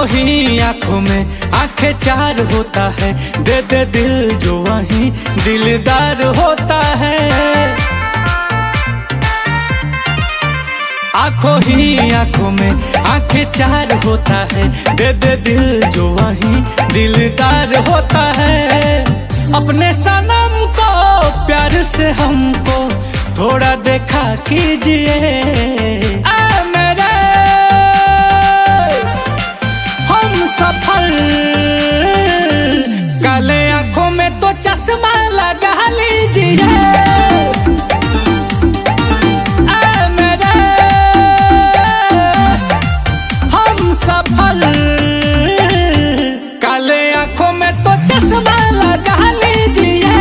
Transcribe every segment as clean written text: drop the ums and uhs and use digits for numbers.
ही आंखों में आंखें चार होता है, दे दे दिल जो वही दिलदार होता है। आंखों ही आंखों में आंखें चार होता है, दे दे दिल जो वही दिलदार होता है। अपने सनम को प्यार से हमको थोड़ा देखा कीजिए, आ मेरे हम सफर, काले आंखों में तो चश्मा लगा लीजिए। आ मेरे हम सफर, काले आंखों में तो चश्मा लगा लीजिए।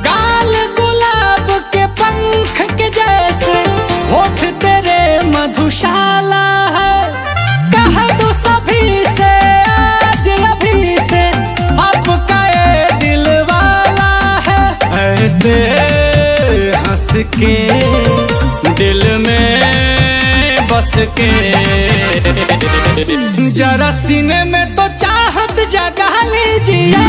गाल गुलाब के पंख के जैसे, होठ तेरे मधुशाला है। कह दो सभी से आज अभी से आपका ये दिल वाला है। ऐसे हंस के दिल में बस के, जरा सीने में तो चाहत जगा लीजिए।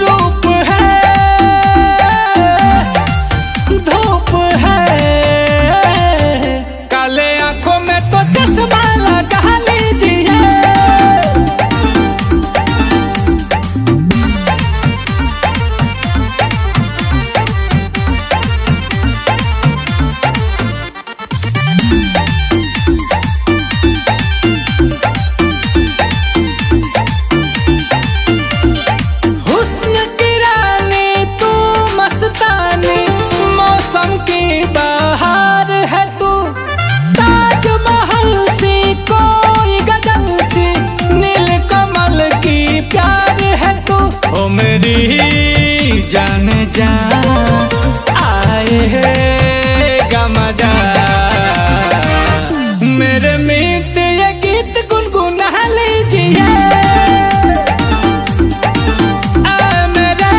रूप है धूप है, काले आंखों में तो चश्मा लगा लीजिए। हुस्न की रानी तू मस्तानी, मौसम की बहार है तू। ताजमहल सी कोई गजल सी, नील कमल की प्यार है तू। ओ मेरी जान जा आए है मजा, मेरे मीत ये गीत गुनगुना लीजिए। आ मेरे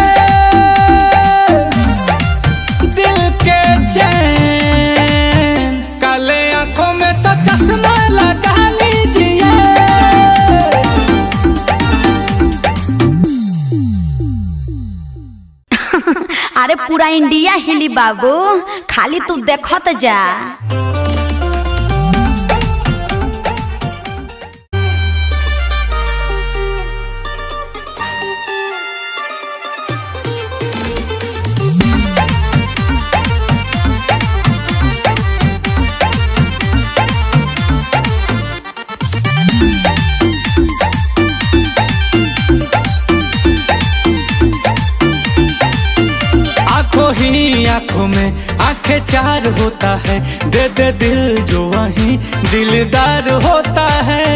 दिल के चैन, काले आंखों में तो चश्मा लगा लीजिए। अरे पूरा इंडिया हिली बाबू, खाली तू देखत जा। आंखों ही आंखों में आंखें चार होता है, दे दे दिल जो वही दिलदार होता है।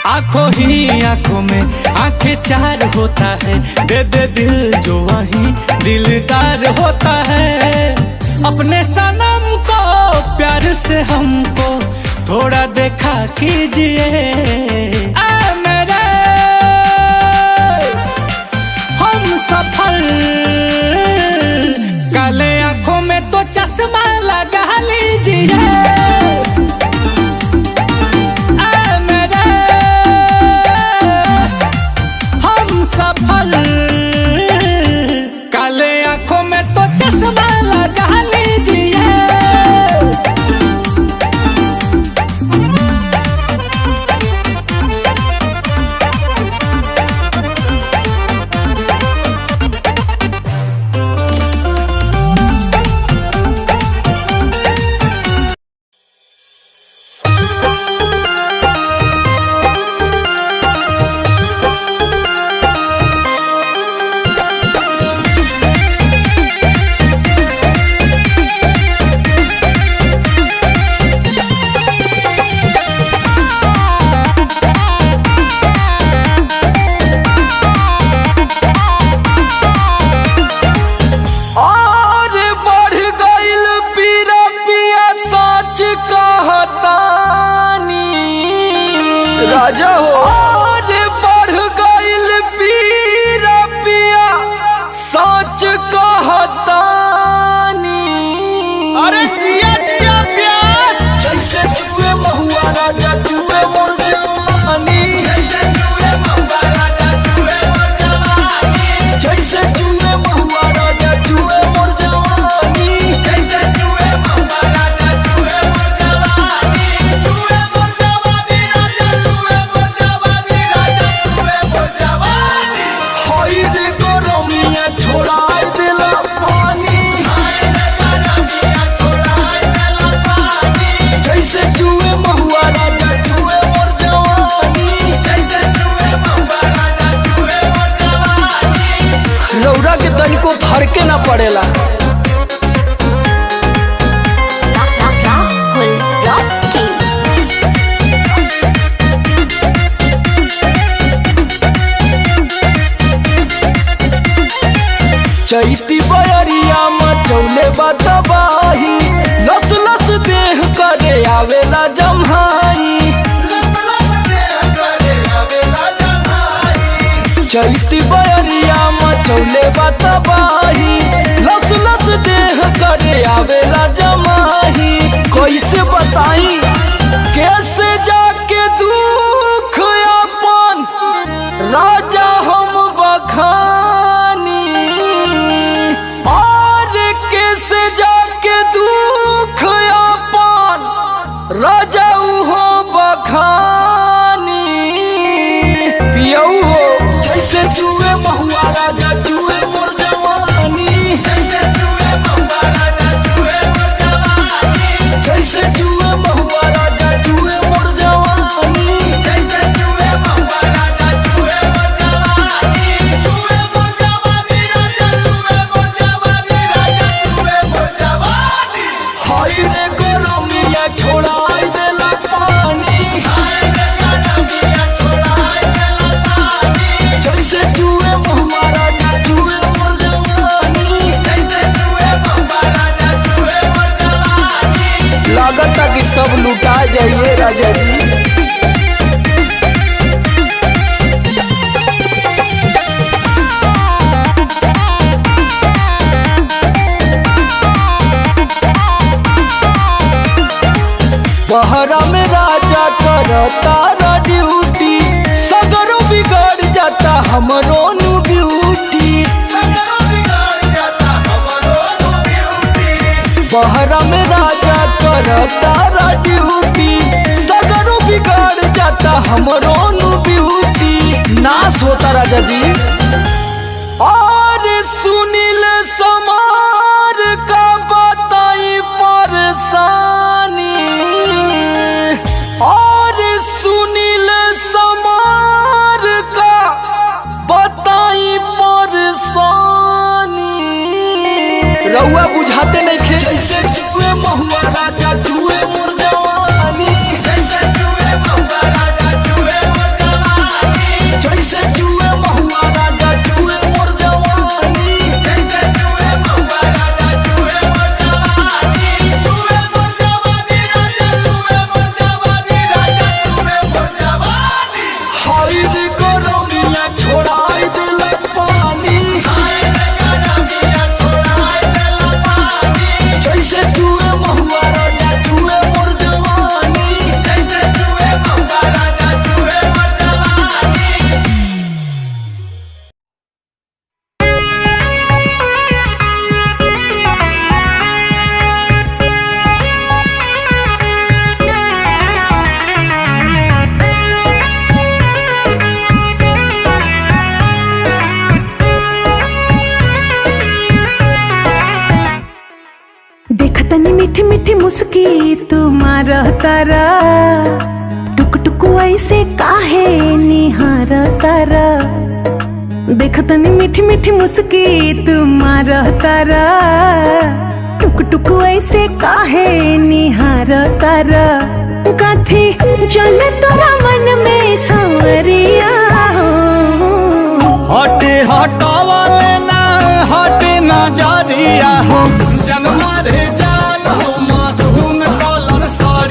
आंखों ही आंखों में आंखें चार होता है, दे दे दिल जो वही दिलदार होता है। अपने सनम को प्यार से हमको थोड़ा देखा कीजिए, आ मेरे हम सफर, काले आंखों में तो चश्मा लगा लीजिए। आ मेरे हम सफर, काले आंखों में तो चश्मा लगा लीजिए। कहतानी राजा हो आज बढ़ गइल पीरा पिया सच कहतानी। अरे जिया जिया प्यास। जैसे चूहे महुआ राजा चूहे मोर जवानी। जैसे चूहे महुआ राजा चूहे मोर जवानी। जैसे चूहे महुआ राजा चूहे मोर जवानी। जैसे चूहे महुआ राजा चूहे मोर जवानी। चूहे मोर जवानी राजा, चूहे मोर जवानी राजा, चूहे मोर जवानी। हाय रे गरमिया छोड़ाई देला पानी। हाय रे गरमिया छोड़ाई देला पानी। जैसे चूहे महुआ राजा चूहे मोर जवानी। जैसे चूहे महुआ राजा, चूहे मोर जवानी। रौरा के तनिको फरके ना पड़ेला। राहुल रॉकी। चैती बयरिया मचौले बतबाही लस लस देह करे आवेला जम्हाई। लस लस देह करे आवेला जमाई। चैती बयरिया मचौले बतबाही लस लस देह करे आवेला जमाही। कैसे बताई कैसे जाके दुख अपन राजा हम बखानी। और कैसे जाके दुख अपन राजा हो बखानी। पियऊ हो जैसे चूहे महुआ राजा चूहे मोर जवानी। जैसे चूहे महुआ राजा, चूहे मोर जवानी। जैसे चूहे महुआ राजा चूहे मोर जवानी। जैसे चूहे महुआ राजा, चूहे मोर जवानी। चूहे मोर जवानी राजा, चूहे मोर जवानी राजा, चूहे मोर जवानी। हाय रे गरमिया छोड़ाई देला पानी। हाय रे गरमिया छोड़ाई देला पानी। जैसे चूहे महुआ राजा चूहे मोर जवानी। जैसे चूहे महुआ राजा, चूहे मोर जवानी। लागता कि सब लुटा जाइए राजा जी। बहरा में राजा करता ड्यूटी सगरो बिगड़ जाता हमरो नु ब्यूटी। सगरो बिगाड़ जाता हमरो नु ब्यूटी। बहरा में राजा करता ड्यूटी सगरो बिगड़ जाता हमरो नु ब्यूटी। नाश होता राजा जी। और सुनील समार का बताई परेशानी। और सुनील समार का बताई परेशानी। रउआ बुझाते नहीं थे। जैसे चूहे महुआ राजा चूहे मोर जवानी। जैसे चूहे महुआ राजा, चूहे मोर जवानी। जैसे चूहे महुआ राजा चूहे मोर जवानी। जैसे चूहे महुआ राजा, चूहे मोर जवानी। चूहे मोर जवानी राजा, चूहे मोर जवानी राजा, चूहे मोर जवानी। हाय रे गरमिया छोड़ाई देला पानी। हाय रे गरमिया छोड़ाई देला पानी। जैसे चूहे महुआ राजा चूहे मोर जवानी। जैसे चूहे महुआ राजा, चूहे मोर जवानी। देखतनी मीठी मीठी मुस्की तुम्हारा तारा टुक टुक ऐसे काहे निहार तारा। देखतनी मीठी मीठी मुस्की तुम्हारा तारा टुक टुक ऐसे काहे निहार तारा। कथी चल तोरा मन में सांवरिया हो। हटे हटावा लेना हटे ना जारिया हो जनमा रे जान हो माधुन कलर सारिया।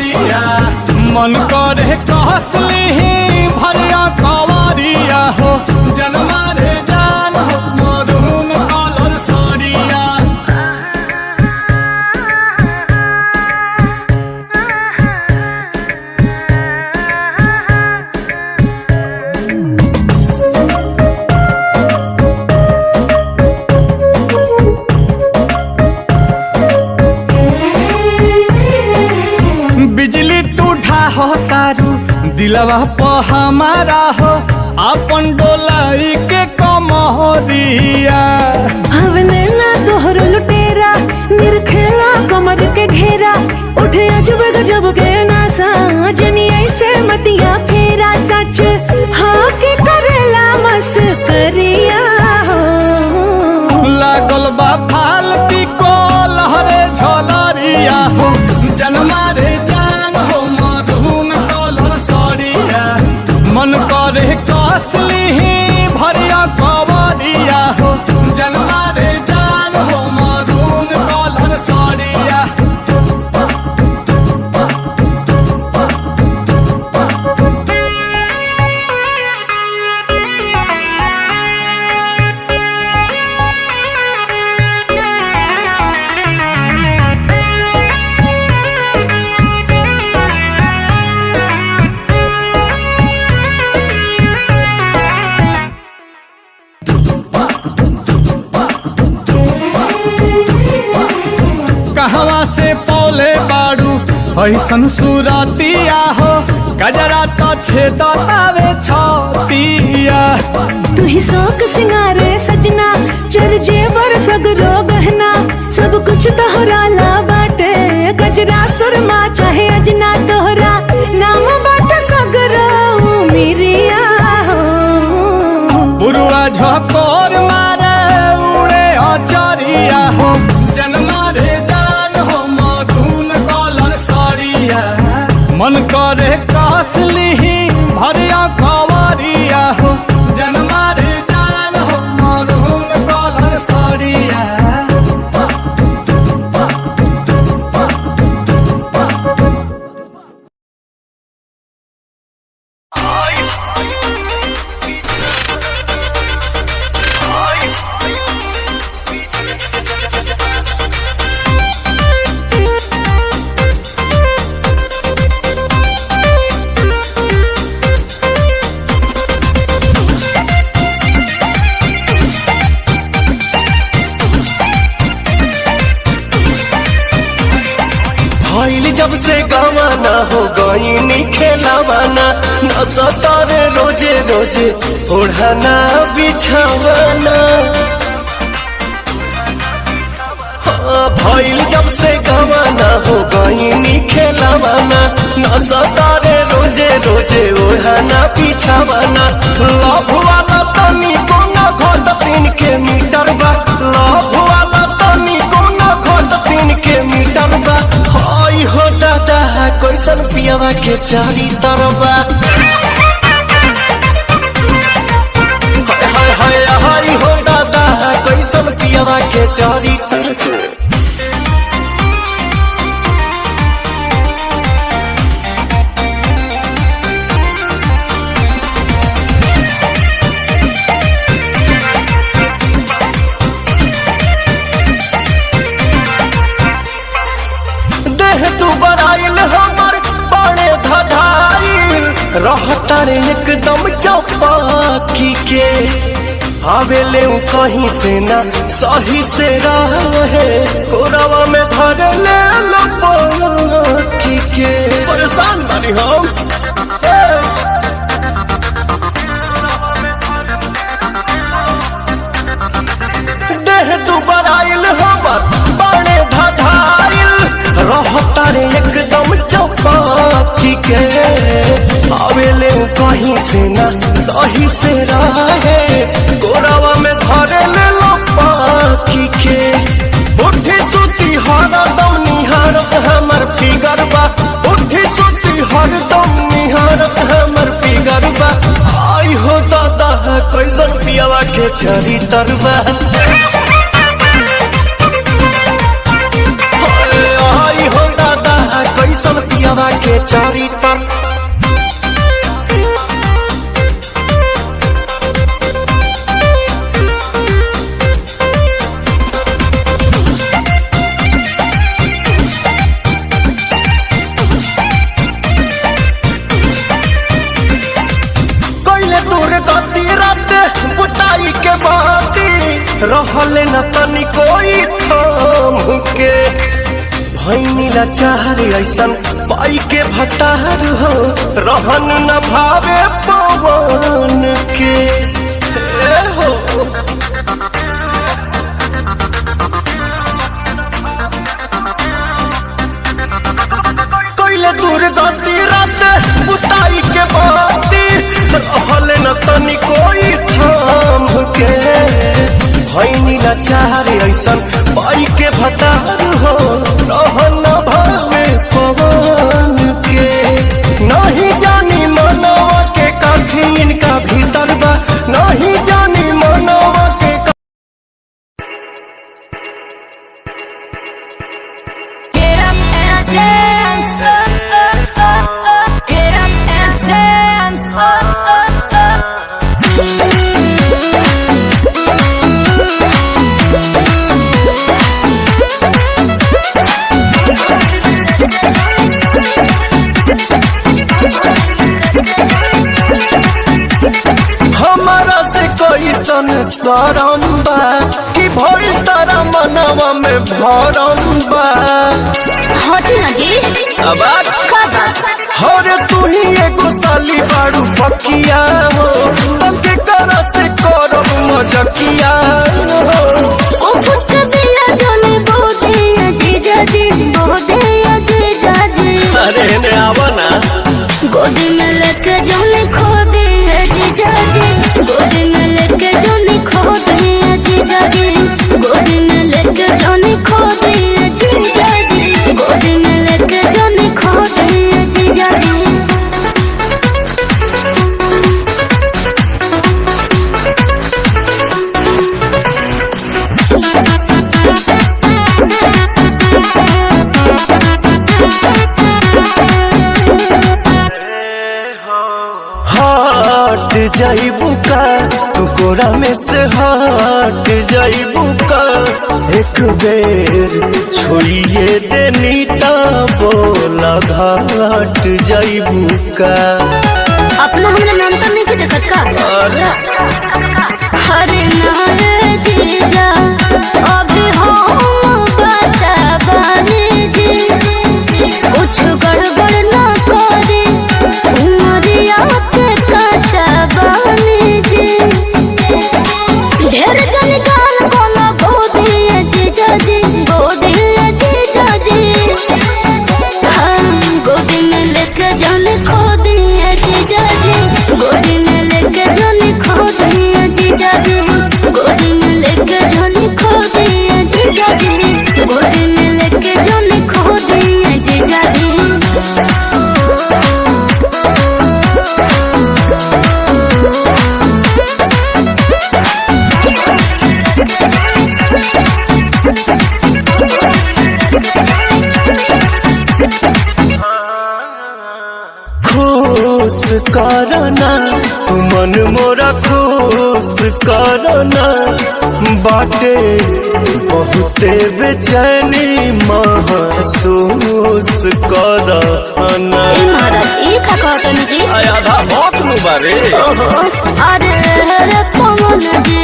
दिलवा प हमारा हो अपन डोलाई के कमरिया। हवने ना तोहरो लुटेरा, निरखेला कमर के घेरा, उठे अजब गजब के नासा, जनी ऐसे मतिया फेरा, सच हाँ के करेला मस करिया हो। लागल बा फाल पिको लहरे झलरिया हो, जनमा रे जान हो मधुन कलर सरिया, मन करे कसली ही भरिया कवरिया हो, जनमा रे जान हो मधुन कलर सरिया। कहवा से पौले बाड़ू ऐसन सुरतिया हो, गजरा तो छेदतावे छतिया। तू ही शौक सिंगारे सजना, चर जेवर सगरो गहना, सब कुछ तोहरा ला बाटे, गजरा सुरमा चाहे अजना, तोहरा नाम बाटे सगरो मिरिया हो। बुरुआ झकोर मारे उड़े अचरिया हो, जनमा रे जान हो मधुन कलर सरिया, मन करे कसली ही भरिया कवरिया हो, जनमा रे जान हो मधुन कलर सरिया। भइल जब से गवाना हो गईनी खेलावाना, न सतारे रोजे रोजे ओढ़ाना बिछावाना। हाँ, भइल जब से गवाना हो गईनी खेलावाना, न सतारे रोजे रोजे ओढ़ाना बिछावाना। लव वाला तनी कोना घोट तीन के मीटर बा, लव वाला तनी कोना घोट तीन के मीटर बा। हई हो दादा कैसन पियावा के चारी तरबा। हाय हाय हाय हाय हो दादा कैसन पियावा के चारी तरबा। देह तू बराइल हमर बड़े धधाइल, रहता रे एकदम चौपाकी के। आवेले उ कहीं से ना सही से रहे, कोरावा में धर ले लो पाकी के। परेशान बानी हम। ए! देह दुबर आइल हमर बड़े धधाइल, रहता रे एकदम चौपाकी के। आवेले उ कहीं से ना सही से रहे, गोरावा में धरे ले लो पाकी के। बुढ़ी सुती हरदम निहारत हमर फिगर बा, बुढ़ी सुती हरदम निहारत हमर फिगर बा। आई हो दादा कैसन पियावा के चरी तरबा। आई हो दादा कैसन पियावा के चारी तर। कोइले दूर गति रात बुताई के बाती, रहले न तनी कोई थाम के। भैनी लाचार ऐसन पाई के भतार हो रहन न भावे पवन के ए हो। कोइले दूर गति रात बुताई के बाती रहल न तनी कोई थाम के। भैनी लाचार ऐसन पाई के भतार हो रहन न भावे पवन के। नहीं जानी मनवा के काठी इनका भीतर बा, नहीं जानी मनवा के। Get up and dance. Get up and dance. हमारा से कैसन शरम बा कि भइल तारा मनवा में भरम बा। हटी ना जी। अब का बात? हर तू ही एगो साली बारू पकिया हो, तके करा से करब मजकिया हो। ओ फुक बिया जोने बोदे जीजा जी, बोदे जीजा जी। अरे ने आवा ना। गोदी में लेके जोने खो दे जीजा जी, गोदी में लेके जोने खो दे जीजा जी, गोदी में लेके जोने खो दे जीजा जी, गोदी में लेके जोने खो दे जीजा जी। हट जाइबू का तू कोरा में से हट जाइबू का, एक बेर छोड़िए देनी ता बोला घाट जाइबू का। अपना हमरा नाम नहीं के देखत का? अरे हरे नारे जीजा अभी हम बचा बानी जी, कुछ गड़बड़ ना करे उमरिया के कच्चा बानी जी। ढेर जन गाल बोला गोदी जीजा जी, गोदी जीजा जी। हाँ, गोदी में लेके जान खो दिए जीजा जी, गोदी में लेके जान खो दिए जीजा जी, गोदी में लेके जान खो दिए जीजा जी, गोदी में लेके जान खो दिए जीजा जी। खुश करना तू मन मोरा खुश करना, बाटे बहुते बेचैनी महसूस करना। ए महाराज, ई का कहतनी जी? आधा भौक नु बारे। ओहो, अरे रे पवन जी,